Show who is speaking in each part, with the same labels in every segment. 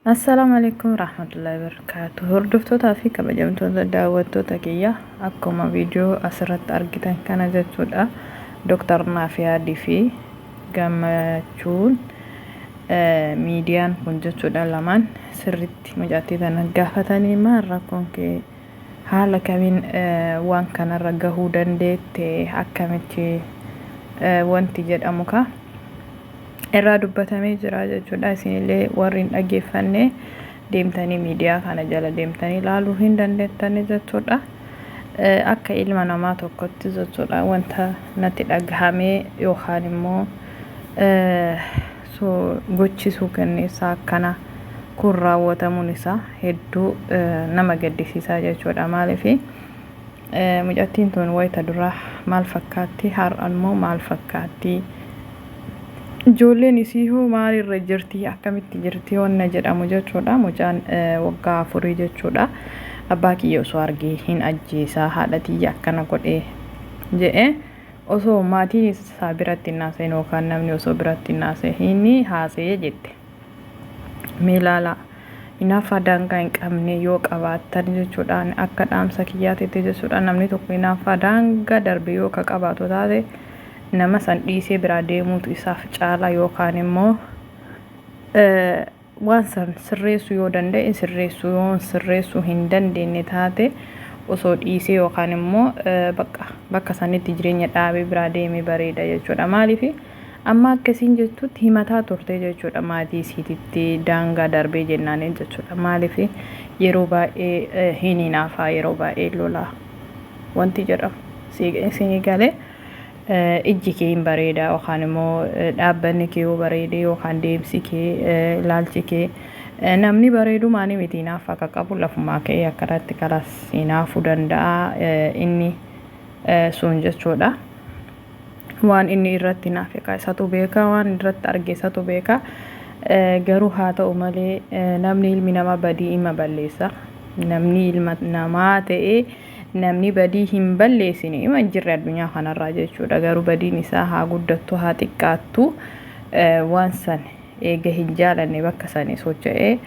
Speaker 1: Assalaamu alaikum warahmatullahi wabarakatuh. Hordoftootaa fi kabajamtoota daawwattoota kiyya, akkuma viidiyoo asirratti argitan kana jechuudha. Dooktar Naafiyaadii fi Gammachuun miidiyaan kun jechuudha lamaan sirriitti mucattii tana gaafatanii, maal rakkoon kee, haala kamiin waan kanarra gahuu dandeette, akkamitti wanti jedhamu ka irraa dubbatamee jira jechuudha. Isinillee warri hin dhaggeeffanne deemtanii miidiyaa kana jala deemtanii ilaaluu hin dandeettanii jechuudha. Akka ilma namaa tokkotti jechuudha, wanta natti dhagahamee yookaan immoo gochisuu kenneessaa akkana kun raawwatamuun isaa hedduu nama gaddisiisaa jechuudha. Maaliif mucattiin tun wayita duraa maal fakkaatti, har'a immoo maal fakkaatti, ijoolleen isii hoo maalirra jirti, akkamitti jirti wanna jedhamu jechuudha. Mucaan waggaa 4 jechuudha. Abbaa kiyya osoo argee hin ajjeesaa, haadha tiyya akkana godhee jedhee osoo maatiin isaa biratti hin haasa'in yookaan namni osoo biratti hin haasa'in haasa'ee jette. Mee ilaalaa, hinaaffaa daangaa hin qabne yoo qabaattan jechuudhaan, akka dhaamsa kiyyaatitti jechuudha, namni tokko hinaaffaa daangaa darbe yoo ka qabaatu taate, nama san dhiisee biraa deemuutu isaaf caala, yookaan immoo waan san sirreessuu yoo danda'e sirreessuu, yoo sirreessuu hin dandeenye taate osoo dhiisee yookaan immoo bakka bakka sanitti jireenya dhaabee biraa deemee bareeda jechuudha. Maaliif amma akkasiin jettutti himataa turte jechuudha, maatii isiititti daangaa darbee jennaan jechuudha. Maaliif yeroo baay'ee hin hinaafaa, yeroo baay'ee lolaa wanti jedhamu isinii galee, ijji kee hin bareeda yookaan immoo dhaabbanni kee yoo bareede yookaan deemsi kee, ilaalchi kee, namni bareedumaanii miti hinaaffaa akka qabu, lafumaa ka'ee akkanatti karas hinaafuu danda'a inni sun jechuudha. Waan inni irratti hinaafe isatu beeka, waan irratti arge isatu beeka. Garuu haa ta'u malee, namni ilmi namaa badii ima balleessa. Namni ilma namaa ta'ee namni badii hin balleessine ima hin jirre addunyaa kanarraa jechuudha. Garuu badiin isaa haa guddattu haa xiqqaattu, waan san eega hin jaalanne bakka sanii socho'ee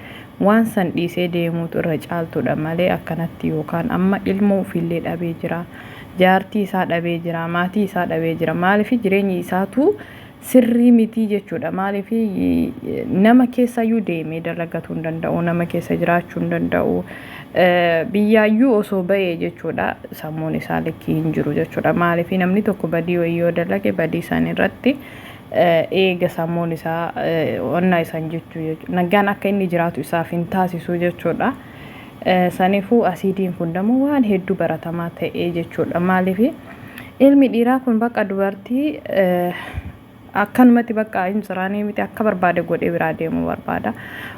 Speaker 1: waan san dhiisee deemuutu irra caaltudha malee, akkanatti yookaan amma ilmoo ofiillee dhabee jira. Jaartii isaa dhabee jira. Maatii isaa dhabee jira. Maaliif jireenyi isaatu sirrii mitii jechuudha. Maaliif nama keessayyuu deemee dalagatuu hin danda'u. Nama keessa jiraachuu hin danda'u. Biyyaayyuu osoo ba'ee jechuudha, sammuun isaa likkii hin jiru jechuudha. Maaliif namni tokko badii wayii yoo dalage, badii san irratti eega sammuun isaa onnaa isaan jechuu jechuudha. Nagaan akka inni jiraatu isaaf hin taasisu jechuudha. Saniifuu asiidiin kun dammoo waan hedduu baratamaa ta'ee jechuudha. Maaliif ilmi dhiiraa kun bakka dubartii akkanumatti bakka hin jiraanii miti, akka barbaade godhee biraa deemuu barbaada.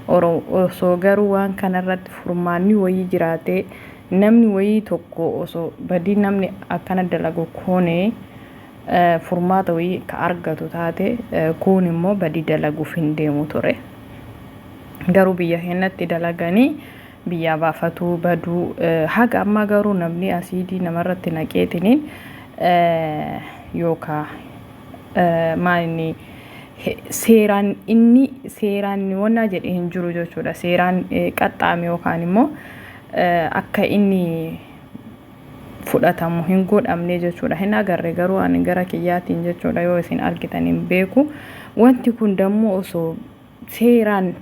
Speaker 1: Osoo garuu waan kanarratti furmaanni wayii jiraatee, namni wayii tokko osoo badii namni akkana dalagu koonee furmaata wayii ka argatu taate, kun immoo badii dalaguuf hin deemu ture. Garuu biyya keenyatti dalaganii biyyaa baafatuu baduu haga ammaa garuu namni asiidii namarratti naqeetiniin yookaan maal inni seeraan, inni seeraan wannaa jedhe hin jiru jechuudha. Seeraan qaxxaame yookaan immoo akka inni fudhatamu hin godhamne jechuudha. Hin agarre garuu ani gara kiyyaatiin jechuudha, yoo isin argitan hin beeku. Wanti kun dammoo osoo seeraan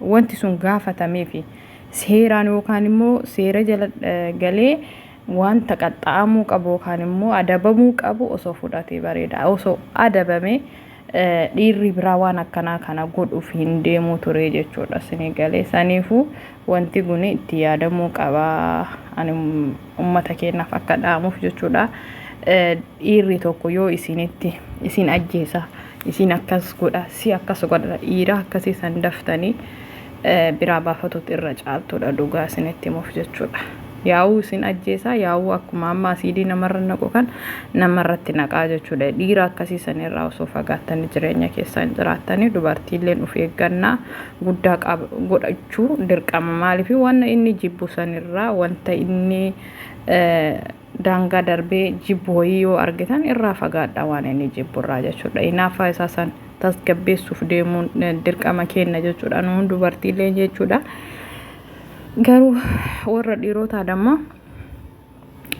Speaker 1: wanti sun gaafatamee fi seeraan yookaan immoo seera jala galee wanta qaxxaamuu qabu yookaan immoo adabamuu qabu osoo fudhatee bareeda. Osoo adabame dhiirri biraa waan akkanaa kana godhuuf hin deemuu ture jechuudha. Isinii galee? Saniifuu wanti kun itti yaadamuu qaba. Ani uummata keenyaaf akka dhaamuuf jechuudha. Dhiirri tokko yoo isinitti isin ajjeesa, isin akkas godha, si akkas godha, dhiira akkasii san daftanii biraa baafatutti irra caaltudha, dhugaa isinitti himuuf jechuudha. Yaa'uu isin ajjeesaa, yaa'uu akkuma amma asiidii namarra naqu kan namarratti naqaa jechuudha. Dhiira akkasii sanirraa osoo fagaattanii jireenya keessan jiraattanii, dubartiilleen of eeggannaa guddaa godhachuu dirqama. Maaliif waan inni jibbu sanirraa, wanta inni daangaa darbee jibbu wayii yoo argitan irraa fagaadha, waan inni jibburraa jechuudha. Hinaaffaa isaa san tasgabbeessuuf deemuun dirqama keenna jechuudha. Nuun dubartiilee jechuudha. Garuu warra dhiirotaa dammoo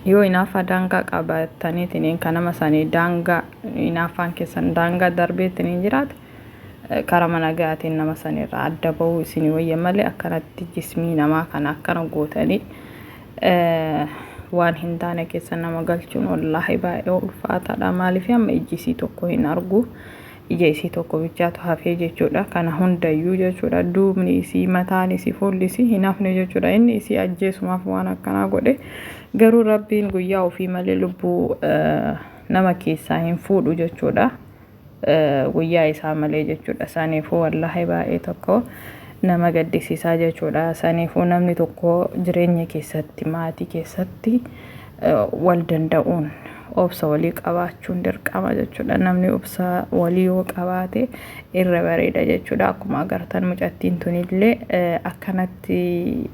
Speaker 1: yoo hinaaffaa daangaa qabaataniitiin kan nama sanii daangaa hinaaffaan keessan daangaa darbeetiin jiraate, karaa mana gaatiin nama sanirraa adda bahuu isinii wayya malee, akkanatti jismii namaa kana akkana gootanii waan hin taane keessa nama galchuun wallaahi baay'ee ulfaataadha. Maaliif amma ijji isii tokko hin argu, ija isii tokko bichaatu hafee jechuudha. Kana hundayyuu jechuudha, duubni isii, mataan isii, fuulli isii hin hafne jechuudha. Inni isii ajjeesumaaf waan akkanaa godhe, garuu Rabbiin guyyaa ofii malee lubbuu nama keessaa hin fuudhu jechuudha. Guyyaa isaa malee jechuudha. Saniifuu wallaahi baay'ee tokko nama gaddisiisaa jechuudha. Saniifuu namni tokko jireenya keessatti, maatii keessatti wal danda'uun, obsa walii qabaachuun dirqama jechuudha. Namni obsa walii yoo qabaate irra bareeda jechuudha. Akkuma agartan mucattiin tunillee akkanatti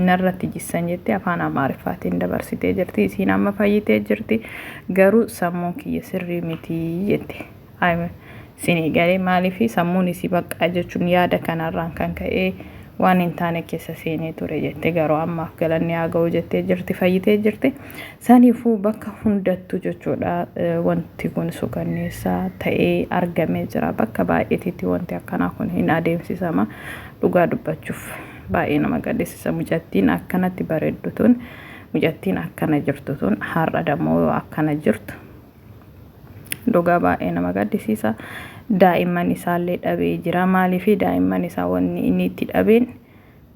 Speaker 1: narratti jissan jettee afaan Amaariffaatiin dabarsitee jirti. Isiin amma fayyitee jirti. Garuu sammuun kiyya sirrii miti jette. Isinii galee? Maaliif sammuun isii baqqaa jechuun yaada kanarraan kan ka'e waan hin taane keessa seenee ture jette, garuu ammaaf galanni haa ga'u jettee jirti, fayyitee jirti. Saniifuu bakka hundattuu jechuudha wanti kun sukanneessaa ta'ee argamee jira. Bakka baay'eetitti wanti akkanaa kun hin adeemsisama. Dhugaa dubbachuuf baay'ee nama gaddisiisa. Mucattiin akkanatti bareeddu tun, mucattiin akkana jirtu tun, har'a dammoo akkana jirtu, dhugaa baay'ee nama gaddisiisa. Daa'imman isaallee dhabee jira. Maaliif daa'imman isaa wanni inni itti dhabeen,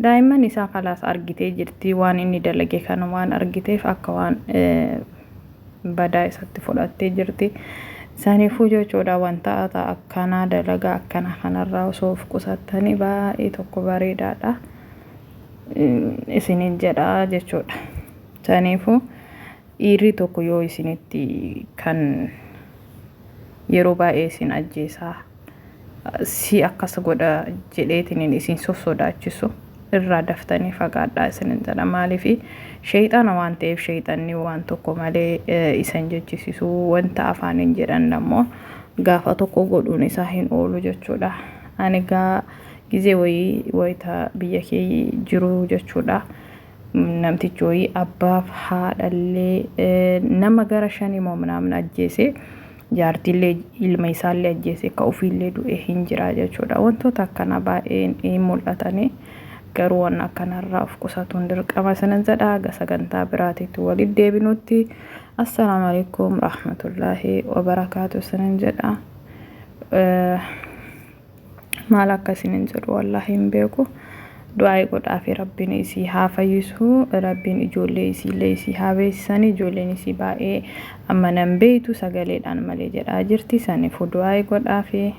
Speaker 1: daa'imman isaa kalaas argitee jirti. Waan inni dalage kana waan argiteef akka waan badaa isatti fudhattee jirti. Saniifuu jechuudha, wanta akkanaa, dalagaa akkanaa kanarraa osoo of qusattanii baay'ee tokko bareedaadha isiniin jedha jechuudha. Saniifuu dhiirri tokko yoo isinitti kan yeroo baay'ee isin ajjeesaa, si akkas godha jedheetiin isin sossodaachisu, irraa daftanii fagaadhaa isinin jedha. Maaliif? Sheexana waan ta'eef. Sheexanni waan tokko malee isan jechisiisu. Wanta afaaniin jedhan ammoo gaafa tokko godhuun isaa hin oolu jechuudha. Ani gaa gizee wayii wayita biyya kee jiru jechuudha. Namtichi wayii abbaaf haadhallee nama gara shanii moo minaamin ajjeese, jaartiillee ilma isaallee ajjeese, ka ofiillee du'e hin jira jechuudha. Wantoota akkanaa baay'een hin mul'atanii, garuu waan akkanarraa of qusatuun dirqama sanan jedha. Haga sagantaa biraatitti walitti deebinutti assalaamu alaikum rahmatullaahi wabarakaatu sanan jedha. Maal akka isinin jedhu wallaahi hin beeku. Du'aa godhaa fi Rabbiin isii haa fayyisu, Rabbiin ijoollee isiillee isii haa beeksisanii. Ijoolleen isii baay'ee amma nan beeytu sagaleedhaan malee jedhaa jirti. Saniifuu du'aa godhaa fi